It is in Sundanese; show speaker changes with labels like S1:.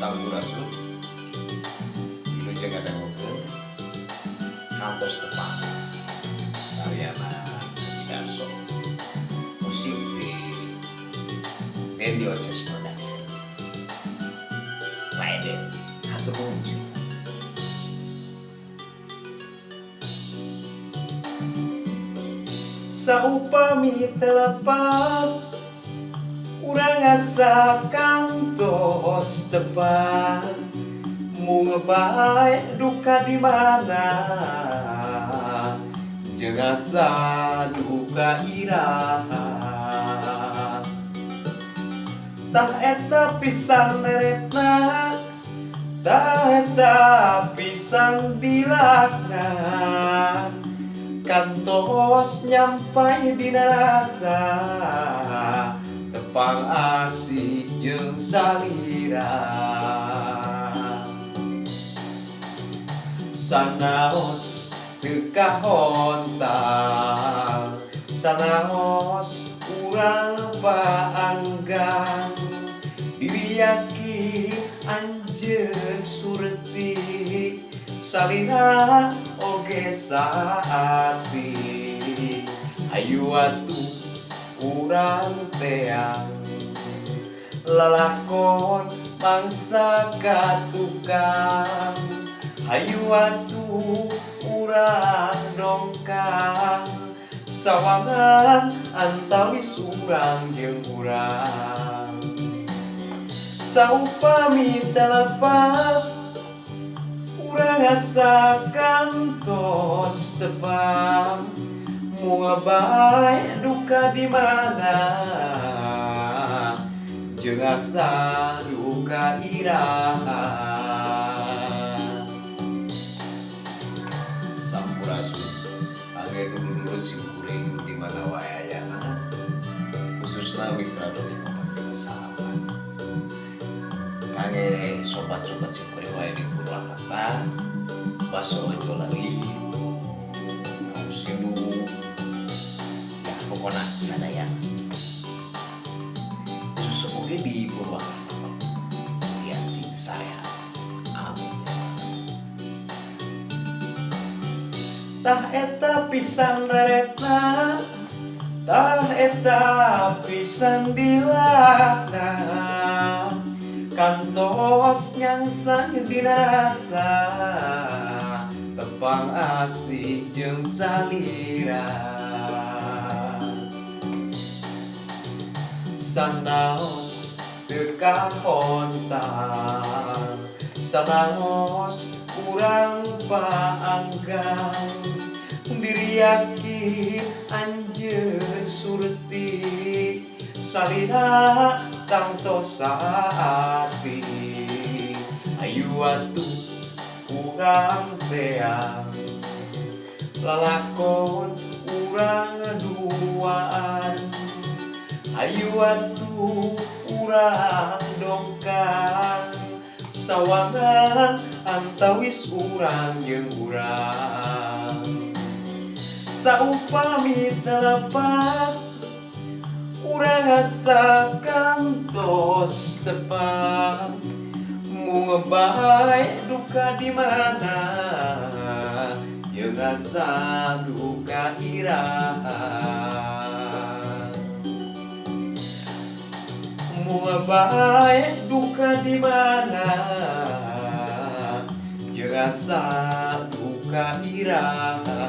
S1: Sampurasun. Wilujeng ngadangukeun Kantos Tepang karyana Darso, musik di Dendi Oces Production. Pak Eden, hatur nuhun musik.
S2: Saupami teu lepat, urang asa kantos tepang. Mung bae duka di mana, jeung asa duka iraha. Tah eta pisan leretna, tah eta pisan bilakna, kantos nyampai dina rasa tepang asih jeung salira. Sanaos teu kahontal, sanaos urang paanggang, diri yakin anjeun surti, salira oge saati. Hayu atuh urang teang lalakon mangsa ka tukang, hayu atuh urang dongkang sawangan antawis urang jeung urang. Saupami teu lepat, urang asa kantos tepang. Moal bae duka di mana, jeung asa duka iraha.
S1: Sampurasun kangge dulur-dulur simkuring di mana wae ayana, khususna mitra Dongeng 459, kangge sobat-sobat simkuring wae di Purwakarta, baso ojo lali Sinu ya, pokoknya sadaya, khusus oge di Purwakarta ya, sing sarehat, amin.
S2: Tah eta pisan reretna, tah eta pisan dilakna, kantos nyangsang dina rasa tepang asih jeung salira. Sanaos teu kahontal, sanaos urang paanggang, diri yakin anjeun surti, salira tangtos saati. Hayu atuh urang teang lalakon urang duaan, hayu atuh urang dongkang sawangan antawis urang jeung urang. Saupami teu lepat, urang asa kantos tepang. Mung bae duka di mana, jeung asa duka iraha. Mung bae duka di mana, jeung asa duka iraha.